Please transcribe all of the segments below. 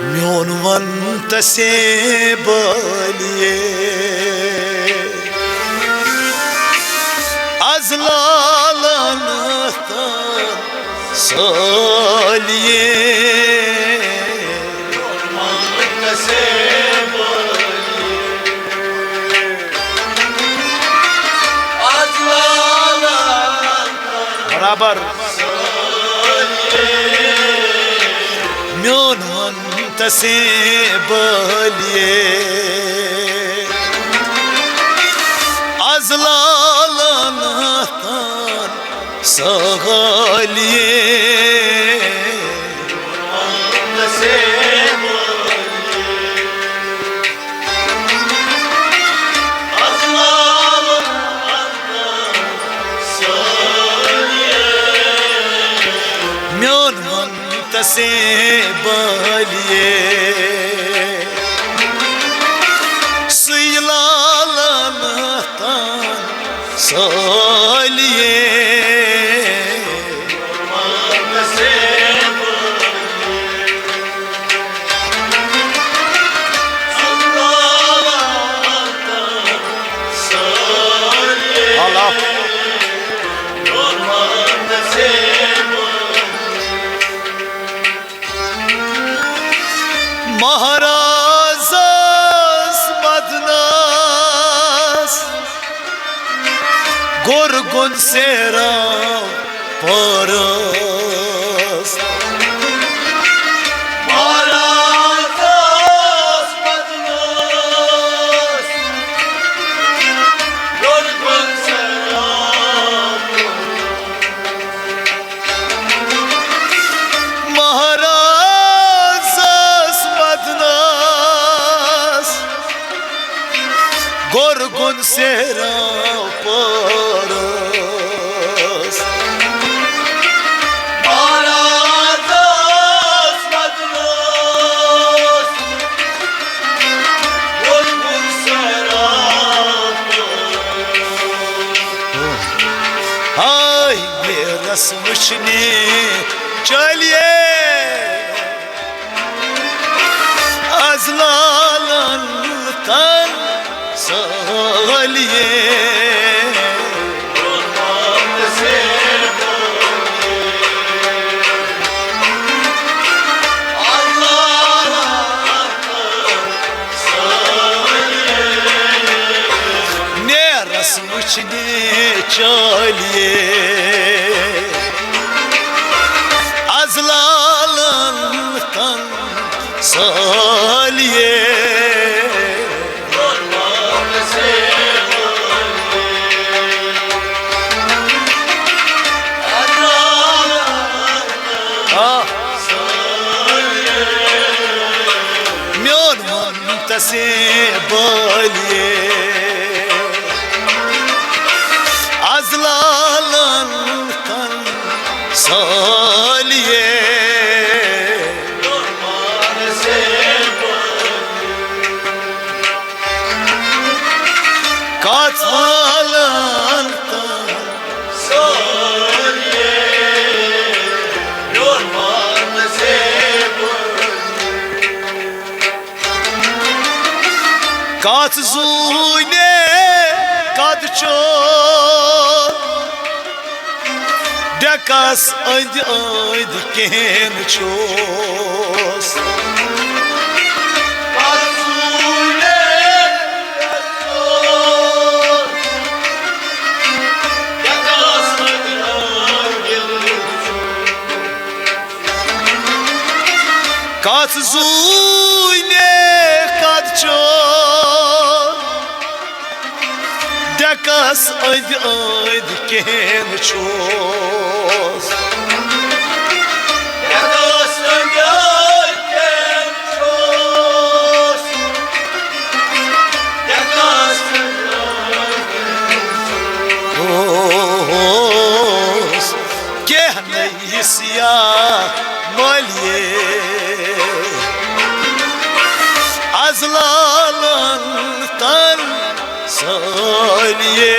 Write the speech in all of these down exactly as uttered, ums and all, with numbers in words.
میون ون تسے بٲلیے، از لالن تن سٲلیے۔ برابر۔ میون ون تسے بٲلیے، از لالن تن سٲلیے۔ میون ون تسے بٲلیے، سُے لالن تن سٲلیے۔ مہرازس بدنس گوٚر گُن سیرو پٲرس۔ مہرازس بدنس گوٚر گُن سیرو مہرازس بدنس گوٚر گُن سیرو پٲرس۔ مہرازس بدنس گوٚر گُن سیرو پٲرس۔ ہاے نیرس وٕچھنہِ چلیے، از لالن تن سٲلیے۔ نیرس وٕچھنہِ چلیے، از لالن تن سٲلیے۔ آ۔ میون ون تسے بٲلیے، از لالن تن سٲلیے۔ کتھ والن تن سٲلیے۔ کتھ زوٗنہِ کتھ چوٚر، ڈیکس أنٛدۍ أنٛدۍ کِہیٖنۍ چھُس۔ کتھ زوٗنہِ کتھ چوٚر، ڈیکس أنٛدۍ أنٛدۍ کِہیٖنۍ چھُس۔ ڈیکس أنٛدۍ أنٛدۍ کِہیٖنۍ چھُس۔ ڈیکس أنٛدۍ أنٛدۍ کِہیٖنۍ چھُس۔ اوس کینٛہہ نہٕ یہِ سیاہ مٔلیے، از لالن تن سٲلیے۔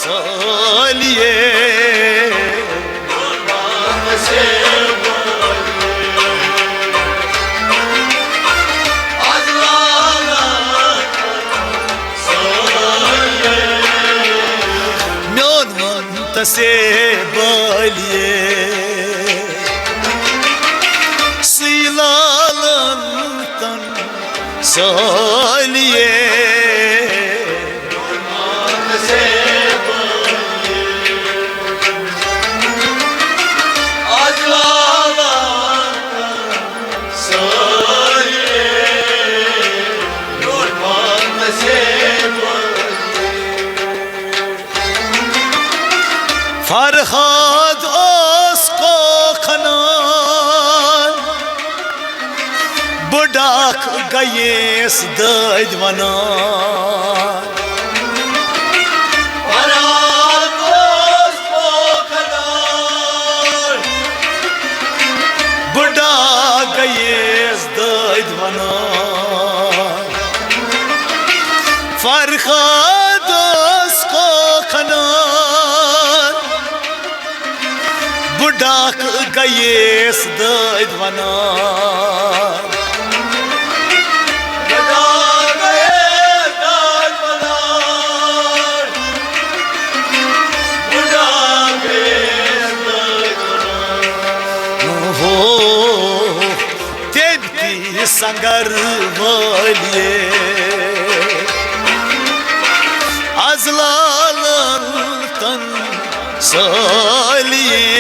لیے۔ میون منتسے بالیے، سی لالن تن سالیے۔ فرہاد اوس کوکھنان، بہٕ ڈاکھ گٔیس دٲدۍ ونان۔ فرہاد اوس کوکھنان، بہٕ ڈاکھ گٔیس دٲدۍ ونان۔ فرہاد اوس کوکھنان، بہٕ ڈاکھ گٔیس دٲدۍ ونان۔ بہٕ ڈاکھ گٔیس دٲدۍ ونان۔ بہٕ ڈاکھ گٔیس دٲدۍ ونان۔ ہو، تٔمۍ تہِ سنگر وٲلیے، از لالن تن سٲلیے۔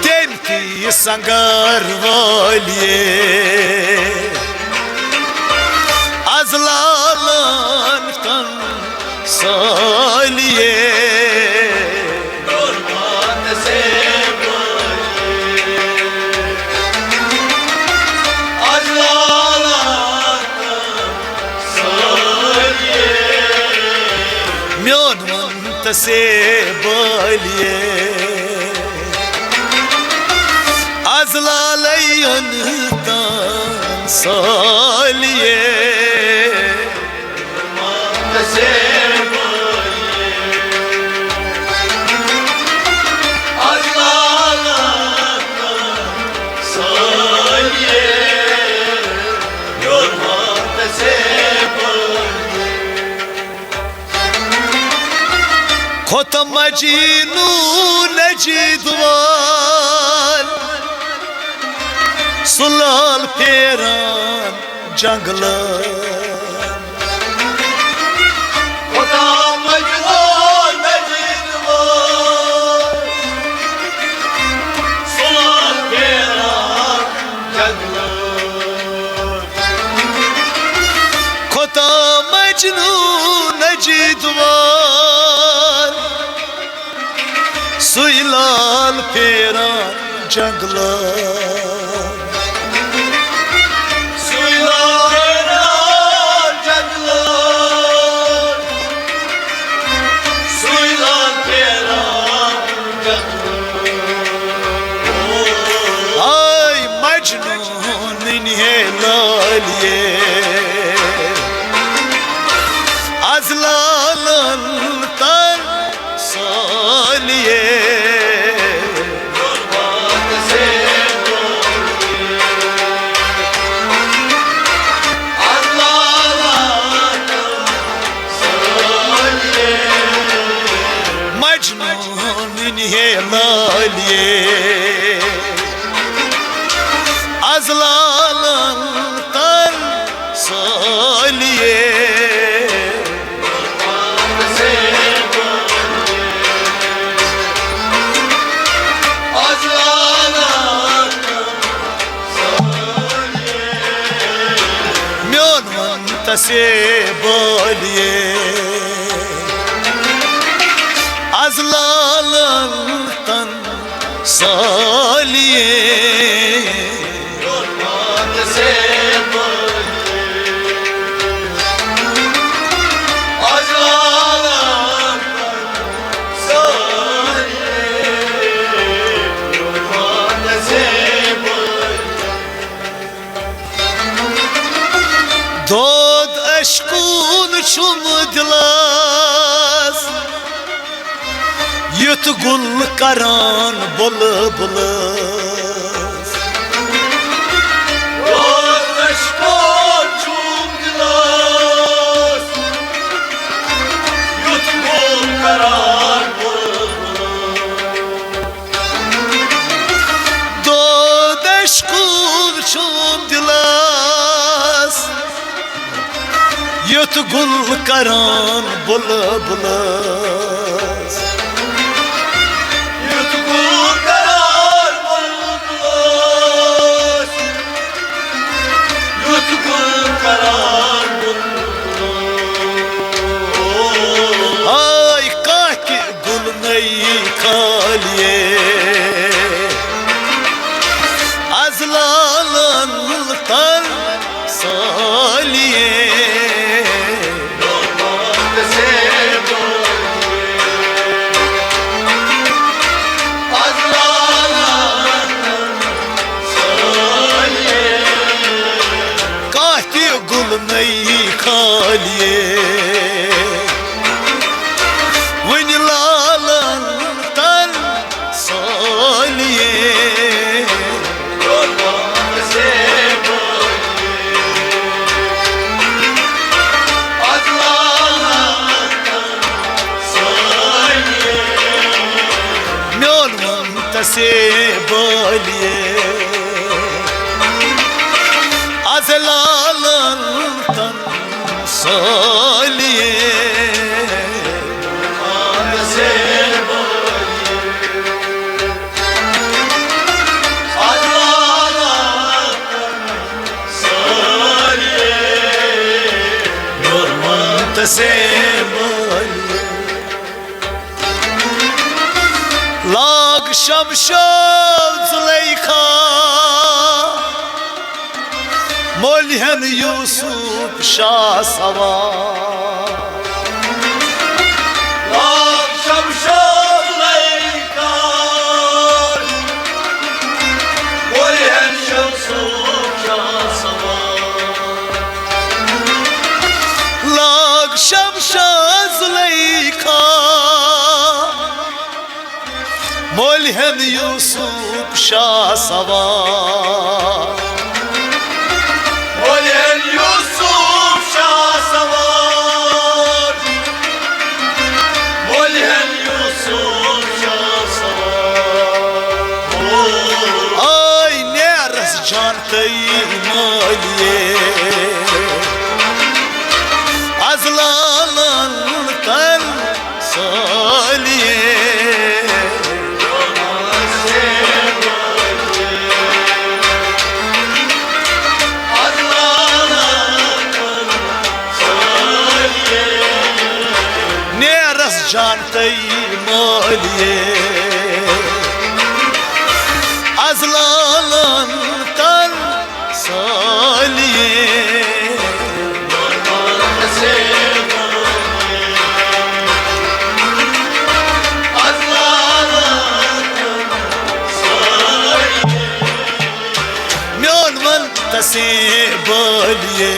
تٔمۍ تہِ سنگر وٲلیے، از لالن تن سٲلیے۔ میون منتسے بالیے، از لالن تن سالیے۔ کھوٚت مجنون نجید وال، سُہ لال پھیران جنگلہٕ۔ کھوٚت مجنون نجید وال، سُہ لال پھیران جنگلہٕ۔ کھوٚت مجنون نجید وال، سُے لال پھیران جنگلہٕ۔ سُے لال پھیران جنگلہٕ۔ سُے لال پھیران جنگلہٕ۔ آے مجنون ننہِ ہے لٲلیے، از لالن تن سٲلیے۔ مجنون ننہِ ہے لٲلیے، از لالن تن سٲلیے۔ میون منتسے بالیے، از لالن تن سالیے۔ یُتھ گُل کران بُلبُلس۔ دود لشکر چھُم دِلس، یُتھ گُل کران بُلبُلس۔ دود لشکر چھُم دِلس، یُتھ گُل کران بُلبُلس۔ یُتھ گُل کران بُلبُلس۔ یُتھ گُل کران بُلبُلس۔ ہاے کانٛہہ تہِ گُل نٔے کھالیے، از لالن تن سالیے۔ کانٛہہ تہِ گُل نٔے کھالیے، وُنہِ لالن تن سالیے۔ میون منتسے بالیے، از لالن تن سالیے۔ میون منتسے بالیے۔ لاگ شمشو زلیخا، مولہن یوسف شاہ سوار۔ لاگ شمشو زلیخا، مولہن یوسف شاہ سوار۔ لاگ شمشو زلیخا، مولہن یوسف شاہ سوار۔ مولہن یوسف شاہ سوار۔ مولہن یوسف شاہ سوار۔ آے نیرس جان تئی مالیے، از لالن تن سالیے۔ نیرس جان تئی مالیے، از لالن تن سالیے۔ میون ون تسے بالیے،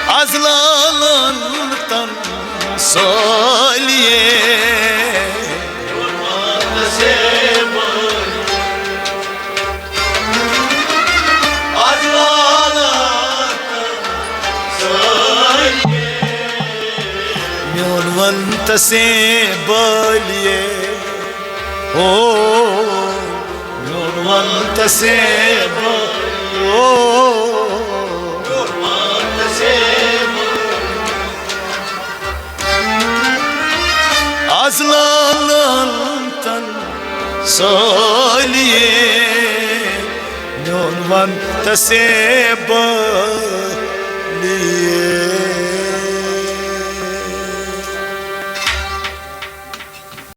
از لالن تن سالیے۔ میون ون تسے بالیے، او میون ون تسے بالیے، او از لالن تن سالیے، میون ون تسے بالیے۔